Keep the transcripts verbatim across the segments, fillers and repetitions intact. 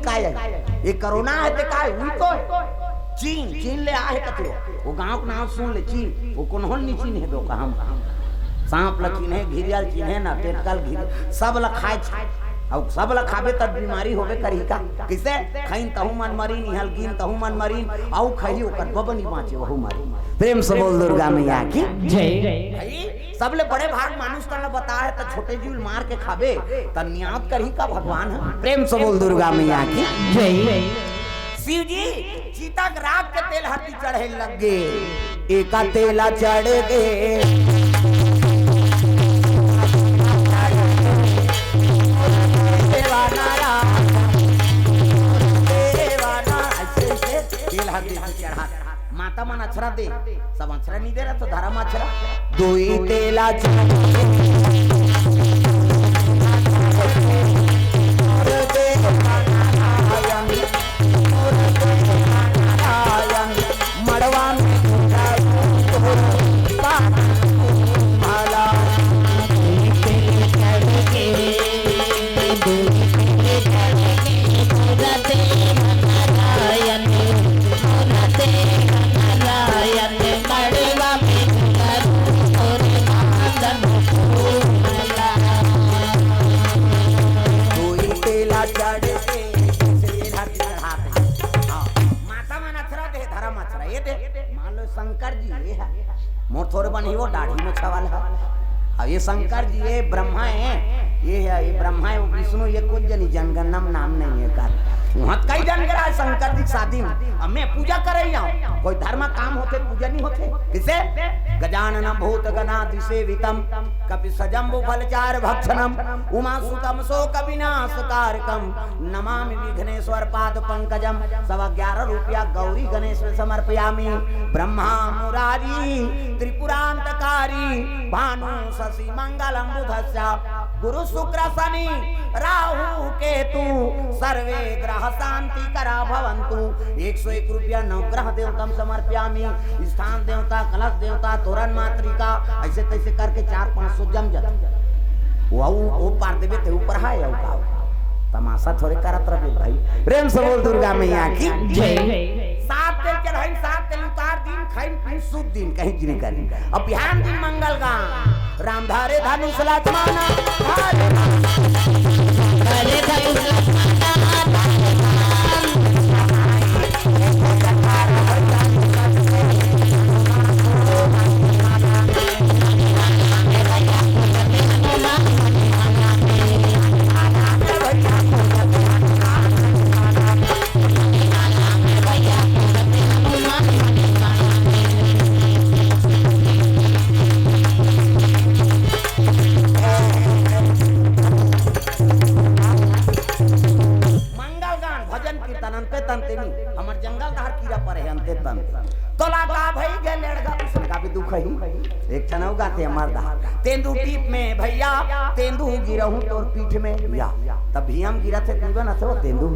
काय हे? ये कोरोना हे ते काय? उही तो हे। चीन, चीन ले आहे कथे। वो गांव के नाम सुन ले, चीन। वो कोनो ल नइ चिन्हे दो का हम। सांप ल चिन्हे, घिरिया ल चिन्हे ना, टेटका ल, घिरिया, सब ल खाय छे। अउ सब ल खाबे तब बीमारी होबे करही का? कइसे? खइन तहू मन मरिन, इहां ल गिन तहू मन मरिन, अउ खही ओकर बबनी बांचे वहू मरिन। प्रेम से बोल दुर्गा मैया की। जय। भाई, सबले बड़े भाग मानुष तन ल बताय हे, त छोटे जीव ल मार के खाबे, त नियात करही का भगवान ह? प्रेम से बोल दुर्गा मैया की। जय। शिव जी चिता के राख के तेल हर ती चढ़े लग गे। एका तेला चढ़ गे। देवाना राम, देवाना, अइसे, अइसे तेल हर ती चढ़ा। माता मन अछरा दे, सब अछरा नइ दे रहा, तो धरम अछरा। दुई तेला चढ़ गे। मड़वा में माता मन अछरा दे, धरम अछरा। ये दे, मान लो शंकर जी ये हे। मोर थोरे बन ही वो दाढ़ी में छवाल हे। अब ये शंकर जी, ये ब्रह्मा हे, ये हे, ये ब्रह्मा हे, वो विष्णु, ये कुछ जनी जनगणना में नाम नइ हे कर। वहाँ कई जन करा हे शंकर जी के शादी में। अब मैं पूजा करे जाऊँ, कोई धर्म काम होथे, पूजा नइ होथे। किसे? गजानन भूत गणादि सेवितम, कपि सजम्बु फल चार भक्षणम, उमा सुतम शोक विनाश कारकम, नमामि विघ्नेश्वर पाद पंकजम। सवा ग्यारह रुपया गौरी गणेश में समर्पयामी। ब्रह्मा मुरारी त्रिपुरांतकारी, भानु शशि मंगलम बुधस्य, गुरु शुक्र शनि राहु केतु, सर्वे ग्रह शांति करा भवंतु। एक सौ एक रुपया नवग्रह देवतम समर्पयामी। स्थान देवता, कलश देवता, तोरण मातृका, अइसे तइसे करके चार पाँच सौ जम जाथे। वो, वो पार देबे ते ऊपर हे, अउ का? तमाशा थोरे करत रहे भाई। प्रेम से बोल दुर्गा मैया की। जय। सात तेल चढ़ाइन, सात तेल उतार दिन, खाइन पीन सुत दिन, कहीं जिन करी। अब बिहान दिन मंगल गान। राम धरे धनुष लक्ष्मण, धरे धनुष लक्ष्मण, धरे मंगल गान, भजन कीर्तन, अंते तंते नी। हमर जंगल डहर कीरा परे हे, अंते तंते। तोला का भई गे लेड़गा, उसने का भी दुख ही। एक ठन अउ गाथे हमर डहर। तेंदू टीप में भैया, तेंदू गिरहूं तोर पीठ में। या, तब भी हम गिरा थे, पीबे न थे वो तेंदू।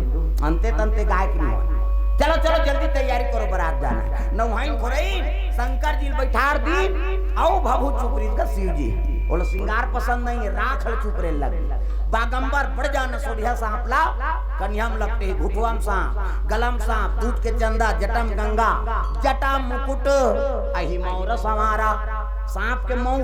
अंते तंते गाय की नहीं। चलो, चलो, जल्दी तैयारी करो, बारात जाना हे। नौहाइन खोरई, शंकर जी ल बैठार दी, अउ भभू चुपरी का शिव जी। बोलो, श्रृंगार पसंद नहीं हे, राख ल चुपरे लग। बागंबर बड़ जान सोढ़िया सांप ला, कनिहा म लपटे, घुटवा म सांप, गला म सांप, दूध के चंदा, जटा म गंगा, जटा म मुकुट, अही मौर संवारा, सांप के मौर।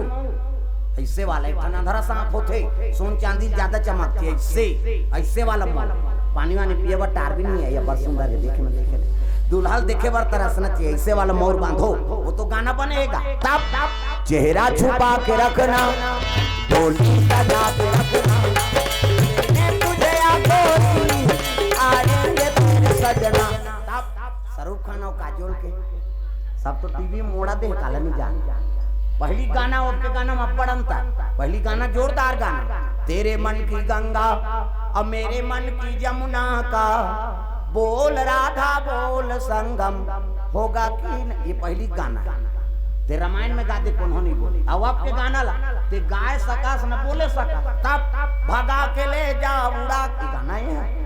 अइसे वाला एक ठन अंधरा सांप होथे, सोन चांदी ज्यादा चमकथे, अइसे, अइसे वाला मौर। पानी वानी पिए बर टार भी नहीं हे, ये बड़ सुंदर हे, देखे में, देखे में। दूल्हा ल देखे बर तरसना चाहिए, अइसे वाला मौर बांधो, वो तो गाना बनेगा। तब चेहरा छुपा के रखना, डोली सजा के रखना, मैं तुझे आंखों से आएंगे तेरे सजना। तब शाहरुख खान अउ काजोल के सब तो टीवी में मोड़ा दे, काला नहीं जान। पहली गाना अउ अबके गाना में अब्बड़ अंतर। पहली गाना जोरदार गाना, तेरे मन की गंगा और मेरे मन की जमुना का बोल राधा बोल संगम होगा कि नहीं, ये पहली गाना। ते रामायण में गा दे, कोनो नहीं बोले। अउ अबके गाना ला, ते गाय सकास न बोले सकास, तब भगा के ले जा उड़ा के गाना ये हे।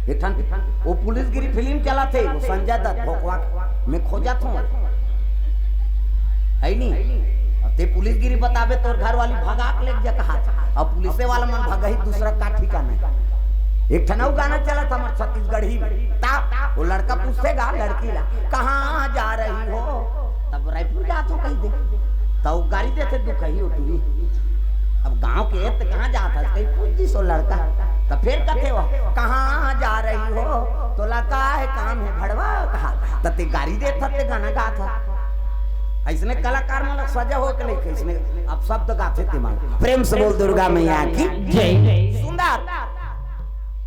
एक ठन वो पुलिसगिरी फिल्म चलाथे, वो संजय दत्त भोकवा के, मैं खोजत हूँ, हे नी? अब ते पुलिसगिरी बताबे, तोर घर वाली भगा के लेके जा कहा, अब पुलिसे वाला मन भगही, दूसरा का ठिकाना हे। एक ठन अउ गाना चलत हमर छत्तीसगढ़ी में। ता वो लड़का पूछथे गा लड़की ला, "कहाँ जा रही हो?" तब, "रायपुर जात हो," कहि दे। त वो गारी देथे, "दुखही हो टुरी, अब गाँव के एत कहाँ जात हस?" कहि पूछ दिस वो लड़का। त फेर कथे वो, "कहाँ जा रही हो?" "तोला का हे काम हे भड़वा कहा?" त ते गारी देत हस, ते गाना गात हस। अइसने कलाकार मन ला सजा होय के लइके अइसने अपशब्द गाथे ते मन। प्रेम से बोल दुर्गा मैया की जय। सुंदर।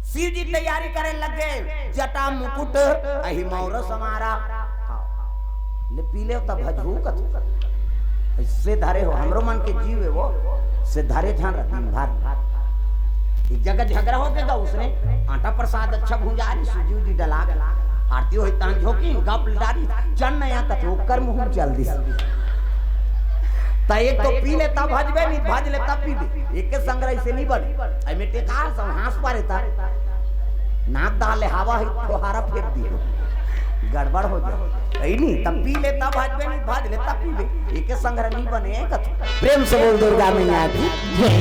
शिव जी तैयारी करे लग गे, जटा मुकुट अहि मौर समारा। ले पी ले त भजहू कथू। अइसे धरे हो, हमरो मन के जीव हे वो, से धरे झन रह दिन भर। एक जगह झगड़ा हो गे गा, उसने आटा प्रसाद अच्छा भुंजा रही, सूजी उजी डला के। आरती होही तहन झोंकी, गप डारी, चल नया कथू, ओकर मुँह में चल दिस। त एक तो पी ले तब भजबे, नहीं भज ले तब पीबे। एके संग रही से नहीं बने। अइ में टेकार सब हाँस पारे ता। नाक डाले हवा ही फुहारा फेंक दियो। गड़बड़ हो जाए। अइ नहीं, तब पी ले तब भजबे, नहीं भज ले तब पीबे। एके संग रही नहीं बने, कथू। प्रेम से बोल दुर्गा मैया की जय।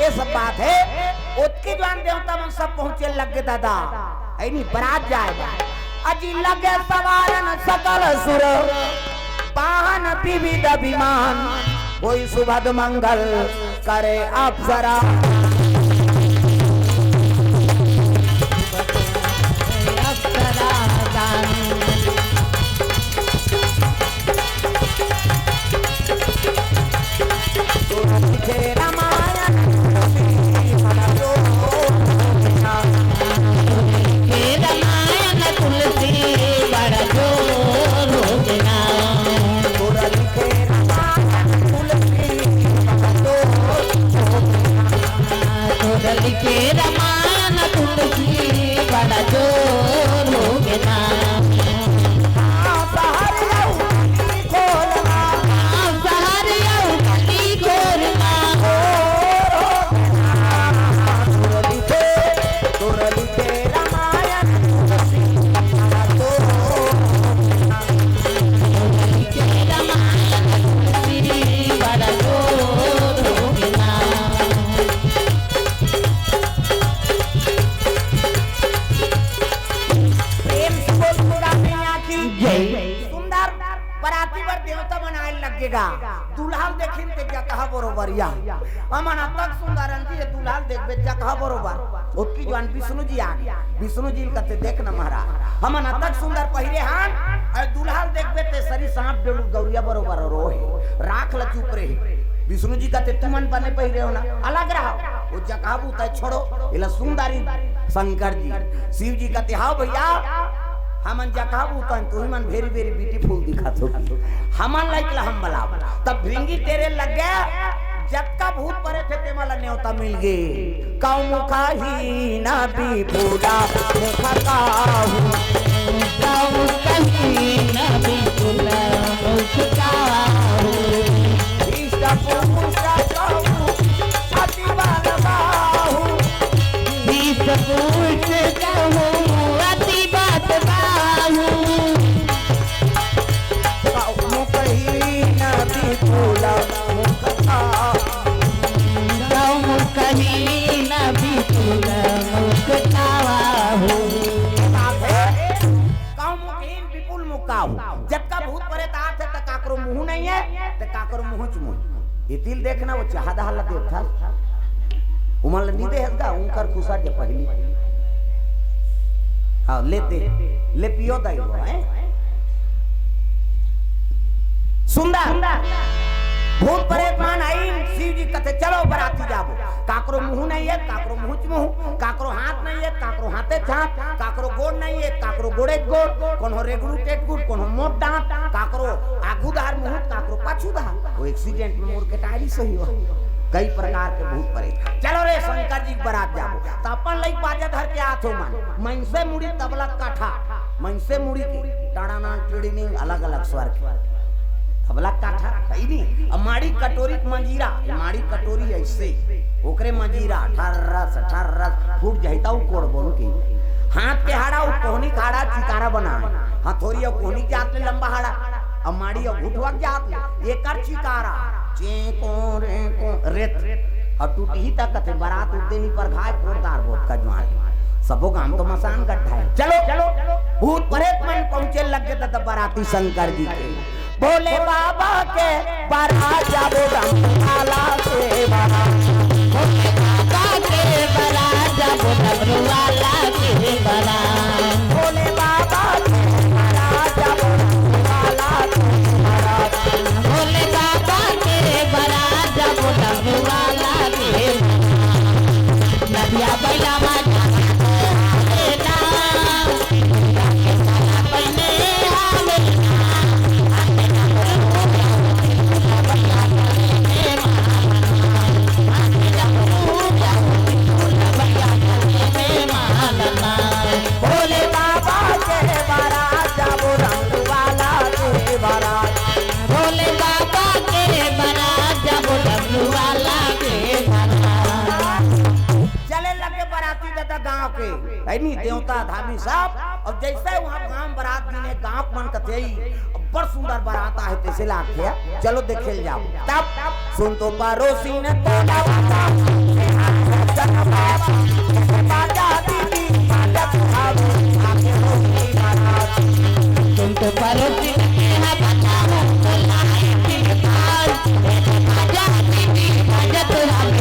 ये सब बात हे। ओतके जुआन देवता मन सब पहुँचे लग गे दादा। अइ नहीं, बरात जाय गा। अजी लगे सवारन सकल सुर, वाहन विविध विमान, होई सुभग मंगल करे अप्सरा। प्रेम से बोल दुर्गा मैया की जय। सुंदर। बराती बर देवता मन आय लग गे गा। दूल्हा ल देखिन ते जगह बरोबर या। हमन अतक सुंदर अंती हे, दूल्हा ल देखबे जगह बरोबर। ओतकी जुआन विष्णु जी आ गे। विष्णु जी ल कथे, "देख न महाराज, हमन अतक सुंदर पहिरे हन, अउ दूल्हा ल देखबे ते सरी सांप डेलू गौरिया बरोबर रोहे, राख ल चुप रहे।" विष्णु जी कथे, "तुमन बने पहिरे हो ना, अलग रहो।" वो जगह बूता छोड़ो, एला सुंदरी शंकर जी। शिव जी कथे, "हाँ भैया, हमन जगह बूता, तुही मन very very beautiful दिखत हो।" हमन लाइक ला हम बलाब। तब भृंगी तेरे लग गया, जतका भूत परे थे, तेमा ला नेवता मिल गे। कौ मुखहीन विपुल मुख काहू। कौ मुखहीन विपुल मुख काहू। हृष्ट पुष्ट कहूँ अति बल बाहू। हृष्ट पुष्ट कहूँ अति बल बाहू। कौ मुखहीन विपुल मुख काहू। कौ मुखहीन विपुल मुख काहू। कौ मुखहीन विपुल मुख काहू। जतका भूत परेत आथे, त काकरो मुँह नहीं हे, त काकरो मुँह च मुँह। एती ल देखना, वो चाहा दहा ल देखत हस। उमन ल नी देहस गा, उंकर खुसर जे पहिली। हाँ, ले दे, ले पियो दाई वो, हैं? सुंदर। भूत परेत मन आइन, शिव जी कथे, "चलो बराती जाबो।" काकरो मुँह नहीं हे, काकरो मुँह च मुँह, काकरो हाथ नहीं हे, काकरो हाथे च हाथ, काकरो गोड़ नहीं हे, काकरो गोड़े च गोड़, कोनो रेगड़ू टेटगुड़, कोनो मोट डांट, काकरो आगू धार मुँह, काकरो पाछू धार। वो accident में मुड़ के टायरी सही हो। कई प्रकार के भूत परेत। चलो रे शंकर जी के बरात जाबो। त अपन लइक बाजा धर के आथो मन। मनसे मुड़ी तबला काठा। मनसे मुड़ी के टाड़ाना टिड़िनिंग अलग-अलग स्वर के। तबला काठा, सही नहीं। अब माड़ी कटोरी के मंजीरा, ये माड़ी कटोरी अइसे, ओकरे मंजीरा, ठर्रस, ठर्रस, फूट जाही त उ कोड़बो न कही। हाथ के हाड़ा, उ कोहनी के हाड़ा, चिकारा बना। हथोरी अउ कोहनी के जात ले लंबा हाड़ा, अब माड़ी अउ घुटवा के जात ले, एकर चिकारा, चेंको, रेंको, रेत। अब टूटही त कथे, बरात उठते नहीं पर घाय, कोड़दार बोत का ज्वार। सबो गांव तो मसान गड्ढा हे। चलो, चलो, भूत प्रेत मन पहुंचे लग गे त बराती शंकर जी के। भोले बाबा के बरात जाबो डमरू वाला के बरात। भोले बाबा के बरात जाबो डमरू वाला के बरात। भोले बाबा के बरात जाबो डमरू वाला के बरात। भोले बाबा के बरात जाबो डमरू वाला के बरात। नदिया बैला भोले बाबा के बरात जाबो रंग वाला के बरात। भोले बाबा के बरात जाबो रंग वाला के बरात। चले लगे बराती दादा गांव के, है नी, देवता धामी सब। अउ जइसे उहां गांव बरात गिने, गांव मन कथे, "अब्बड़ सुंदर बरात आहे," तइसे लागथे, "चलो देखे ल जाबो।" तब सुन तो परोसी ने तोला बाजा, बाजा दीदी, बाजा तोला। सुन तो परोसी ने तोला बाजा, बाजा दीदी, बाजा तोला।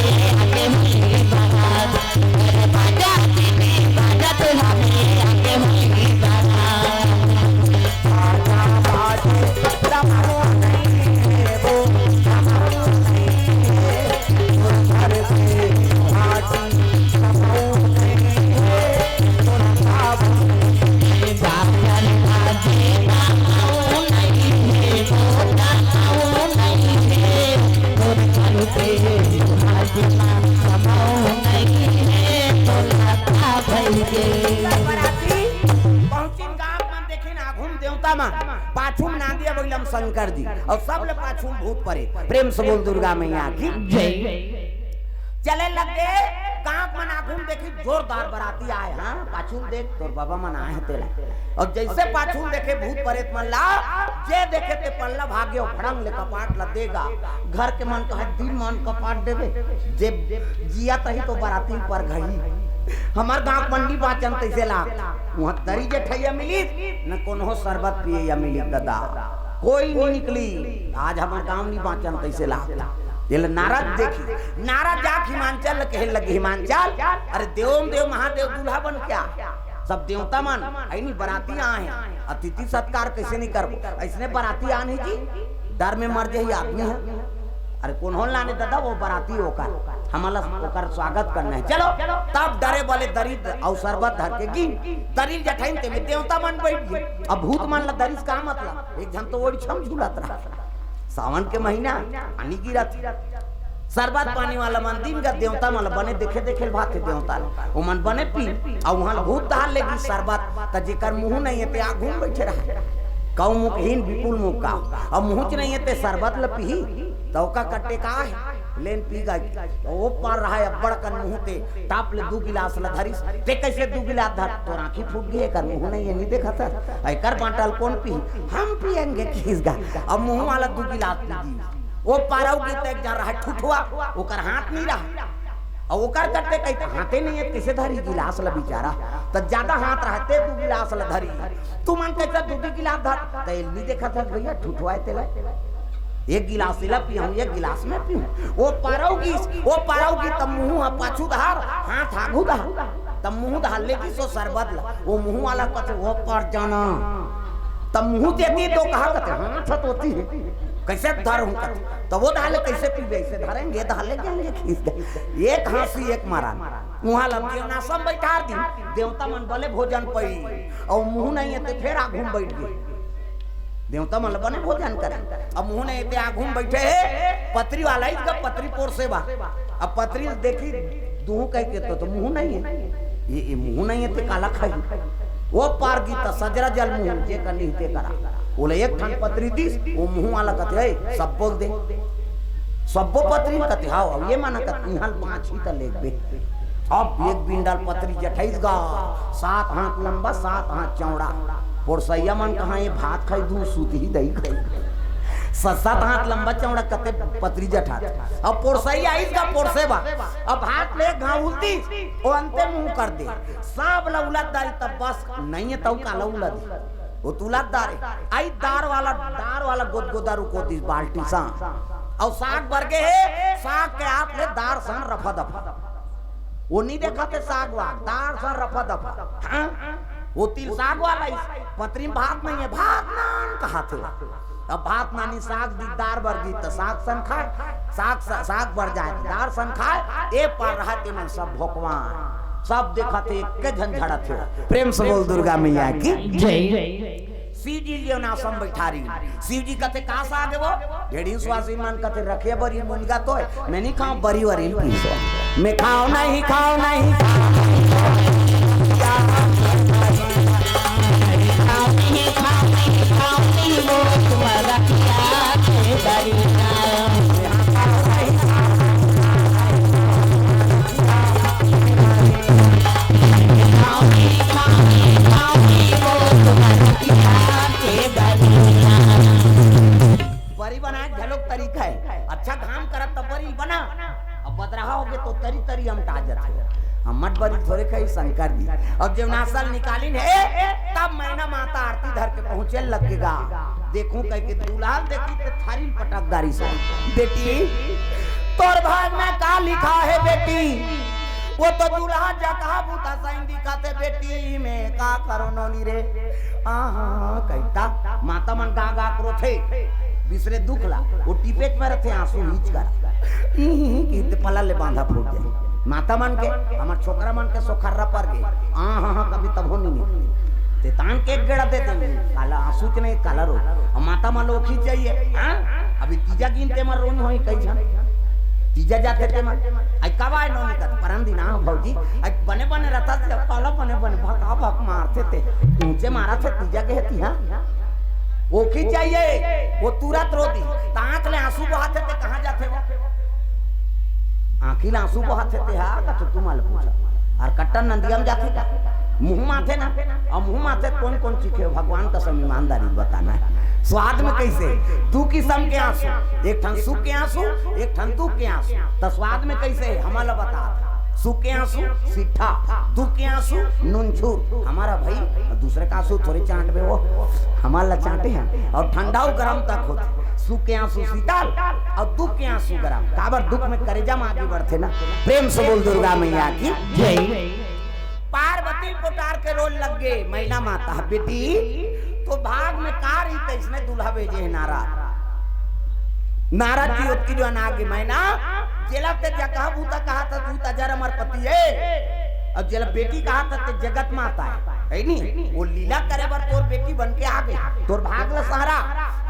बराती पहुंचिन गांव मन, देखिन आघू म देवता मन, पाछू म नांदिया बइला म शंकर जी, अउ सबले पाछू म भूत परेत। प्रेम से बोल दुर्गा मैया की जय। चले लगे, गांव मन आघू म देखिन जोरदार बराती आए, हां, पाछू म देख तोर बाबा मन आए हे तेला। अउ जइसे पाछू म देखे भूत परेत मन ला, जे देखे ते पल्ला भागे, अउ फड़ंग ले कपाट ला देगा। घर के मन कहे, "दिल मन कपाट देबे, जे जियत ही तो बराती पर घही।" हमर गांव म नी बांचन तइसे लाग। उहां दरी जेठइया मिलिस, न कोनो सरबत पियइया मिलिस दादा। कोई नी निकली। आज हमर गांव नी बांचन तइसे लाग। एला नारद देखिस, नारद जाके हिमांचल ल कहे लगे, "हिमांचल, अरे देवो म देव महादेव दूल्हा बन के आ।" सब देवता मन, है नी, बराती आए हे, अतिथि सत्कार कइसे नी करबो? अइसने बराती आन ही जी, डर में मर जाही आदमी ह। अरे कोनो ल लाने दादा, वो बराती ओकर, हमला ओकर स्वागत करना हे। चलो, तब डरे बले दरी अउ सरबत धर के गिन, दरी ल जठइन तेमे देवता मन बइठ गे। अब भूत मन ला दरी से का मतलब? एक झन तो ओड़ी छम झूलत रहा। सावन के महीना, पानी गिरत हे। सरबत पानी वाला मन दिन गा देवता मन ल बने देखे देखे ल भाथे देवता ल। ओमन बने पीन, अउ उहां ल भूत डहर ले गिस सरबत, त जेकर मुंह नइ हे ते आघू म बइठे रहा। कउ मुंह के हीन बिपुल मुंह का, अउ मुंहच नइ हे ते सरबत ल पीही, त ओकर कट्टे का हे? लेन पी गा। ओ पार रहा अब्बड़ कन मुंह ते, टाप ले दू गिलास ल धरिस। "ते कइसे दू गिलास धर? तोर आंखी फूट गे, एकर मुंह नइ हे, नी देखत हस? एकर बांटा ल कोन पीही? हम पियेंगे," किहिस गा। अब मुंह वाला दू गिलास पी गिस। ओ पार अउ गे त एक झन रहा ठुठवा, ओकर हाथ नी रहा। अउ ओकर कट्टे कही त हाथे नइ हे, कइसे धरी गिलास ल बिचारा? त जादा हाथ रहा ते दू गिलास ल धरी। "तुमन कइसे दू दू गिलास धर?" त एला नी देखत हस भइया, ठुठवा हे तेला। एक गिलास एला पीहूं, एक गिलास मैं पीहूं। ओ पार अउ गिस, ओ पार अउ गिस, त मुंह ह पाछू डहर, हाथ आघू डहर। त मुंह डहर ले गिस ओ सरबत ल। ओ मुंह वाला कथे, "ओ पार जाना।" त मुंह देती तो कहा कथे, "हाथ ह तोती हे, कइसे धरहूं?" कथे। त ओ डहर ले कइसे पीबे, "अइसे धरेंगे, डहर ले जाएंगे खींच के।" एक हांसी, एक मरन। उहां ल जेवनासन बइठार दिन, देवता मन बने भोजन पई, अउ मुंह नइ हे ते फेर आघू म बइठ गे। देवता मन ल बने भोजन करे। अब मुंह नइ हे ते आघू म बइठे हे, पतरी वाला ही गा पतरी पोरसे बा। अब पतरी ल देखी, दूहूं कहिके तो, तो मुंह नइ हे। ये, ये मुंह नइ हे ते काला खाही? ओ पार गिस त सजरा जल मुंह, जेकर नइ हे ते करा। ओला एक ठन पतरी दिस, ओ मुंह वाला कथे, "ए, सब्बो ल दे।" सब्बो पतरी ल कथे, "हाव, हाव, ये मन कथे, इहां ल बांचही त लेगबे।" अब एक बिंडा ल पतरी जठइस गा, सात हाथ लंबा, सात हाथ चौड़ा। पोरसइया मन कहा, "ये भात खाही, दूध सूतही, दही खाही।" सत सत हाथ लंबा चौड़ा कते पतरी जठात। अब पोरसई आइस गा पोरसे बर। अब हाथ ले घाहुल दिस, ओ अंते मुंह कर दे। सब ला उलद डारिस तब बस नइ हे तउ काला उलद। ओ तुलत दार हे। आई दार वाला, दार वाला गोदगोदा रुको दिस बाल्टी सन। अउ साग बरगे हे, साग के हाथ ले दार सन रफा दफा। ओ नइ देखत हे साग वाग, दार सन रफा दफा। हाँ? ओ तिल साग वाला इस पतरी में भात नइ हे, भात नान कहाथे। अब भात नानी साग दिस दार बरगिस त साग सन खाय, साग स-, साग बर जाय त दार सन खाय। ए पार रहत हे मन सब भोकवान, सब देखत हे, एके झन झड़त हे। प्रेम से बोल दुर्गा मैया की जय। शिव जी जेवनासन बइठारिन। शिव जी कथे, "का साग हे वो?" ढेड़ही सुवासिन मन कथे, "रखे बरी मुनगा तो हे, मैं नइ खांव, बरी वरी पीसो।" मैं खांव नहीं, खांव नहीं, खांव नहीं, खांव नहीं, खांव नहीं, वो तुम्हारा क्या के बरी। बरी बनाय के घलोक तरीका हे। अच्छा घाम करत त बरी बना, अब बदरहा होगे त तरी तरी अमटा जथे। हमर बरी थोरे खाही शंकर जी। अब जेवनासन निकालिन हे, तब मैना माता आरती धर के पहुंचे लगगे गा। देखहूं कहिके दुलहन देखिस त थारी ल पटक डारिस हे। "बेटी, तोर भाग में का लिखा हे बेटी? वो तो दूल्हा जकहा बूता सही दिखत हे बेटी, मैं का करों नोनी रे?" आहा, कहिथे माता मन गा गा के रोथे, बिसरे दुख ला, ओ टिपेट में रथे आंसू हीच कर। इही कहिथे पला ले बांधा फूट जाय। माता मन के, हमर छोकरा मन के सोखर्रा पर गे। आहा, कभी तभो नइ निकले। ते तान के एक गेड़ा दे दे, काला आंसू के नइ, काला रो। अब माता मन ल ओखी चाहिए, हाँ? अभी तीजा गिन ते मन रोनी होही कई झन। तीजा जाथे ते मन, "आई कब आय नोनी कथे?" "परन दिन आंव भौजी।" "आई बने बने रथस, काला बने बने भका भक मारथे ते। ऊंचे मारथे तीजा गे हे तिहां।" ओखी चाहिए, ओ तुरत रो दिही। त आंख ले आंसू बहाथे ते कहां जाथे वो? आंखी ले आंसू बहाथे ते हा, कछु तुमन ल पूछा। अउ कट्टन नंदिया म जाथे का? मुंह माथे ना, अउ मुंह माथे कोन कोन चीखे? भगवान कसम ईमानदारी बताना हे। स्वाद में कइसे? दू किसम के आंसू, एक ठन सुख के आंसू, एक ठन दुख के आंसू। त स्वाद में कइसे? हमन ल बता। सुख के आंसू सिट्ठा, दुख के आंसू नुनछुर। हमर भाई, दूसरे के आंसू थोरे चांटबे वो, हमर ला चांटे हे। अउ ठंडा अउ गरम तक होथे। सुख के आंसू शीतल अउ दुख के आंसू गरम। काबर दुख में करेजा म आगी बढ़थे ना। प्रेम से बोल दुर्गा मैया की जय। पार्वती पोटार के रोए लगगे मैना माता, "बेटी, तोर भाग में का रहिस, अइसने दूल्हा भेजे हे नारद।" नारद जी ओतकी जो अनागे मैना, जेला ते जकहा बूता कहाथस, तू त जरमर पति हे, अउ जेला बेटी कहाथस ते जगत माता हे, हे नी? ओ लीला करे बर तोर बेटी बन के आगे, तोर भाग ल संवार,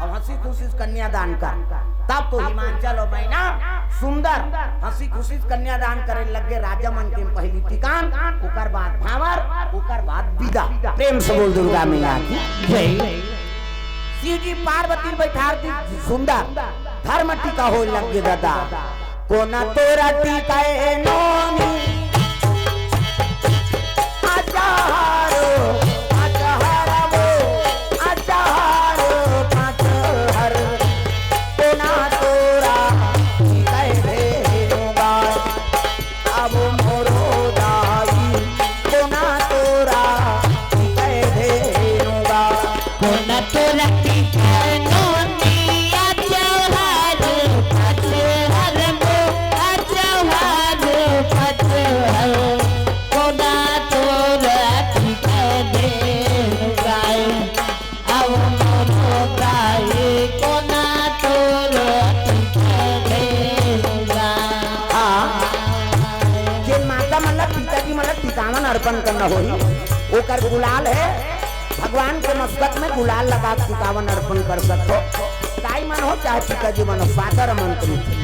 अउ हंसी खुशी से कन्यादान कर। तब तो हिमांचल अउ मैना सुंदर हंसी खुशी से कन्यादान करे लगगे। राजा मन के पहिली टिकान, ओकर बाद भांवर, ओकर बाद बिदा। प्रेम से बोल दुर्गा मैया की जय। शिव जी पार्वती ल बइठार दिस सुंदर, धर्म टीका होए लगगे दादा। कोना तोरा टीका ए नोनी, अचहर, अचहर वो, अचहर, अचहर। कोना तोरा टीका ए धेनु गाय। अब मोरो दाई, कोना तोरा टीका ए धेनु गाय। कोना तोरा टीका ए नोनी, अचहर, अचहर वो, अचहर, अचहर। कोना तोरा टीका ए धेनु गाय। अब मोरो दाई, कोना तोरा टीका ए धेनु गाय। हाँ, जेन माता मन ला पिताजी मन ला टिकावन अर्पण करना होही, ओकर गुलाल हे, भगवान के मस्तक में गुलाल लगा के टिकावन अर्पण कर सकथो। दाई मन हो चाहे पिताजी मन हो, सादर आमंत्रित हे।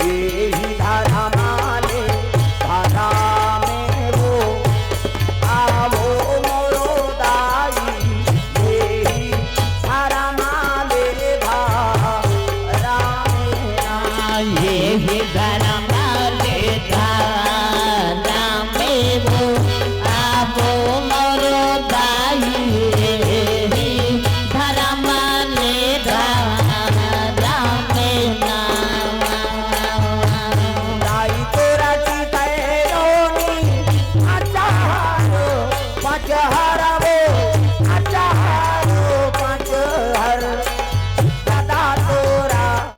एही धरम ले धरम में वो, आवो मोरो दाई, एही धरम ले धरम में ना। एही धरम ले धरम में वो, आवो मोरो दाई, एही धरम ले धरम जहर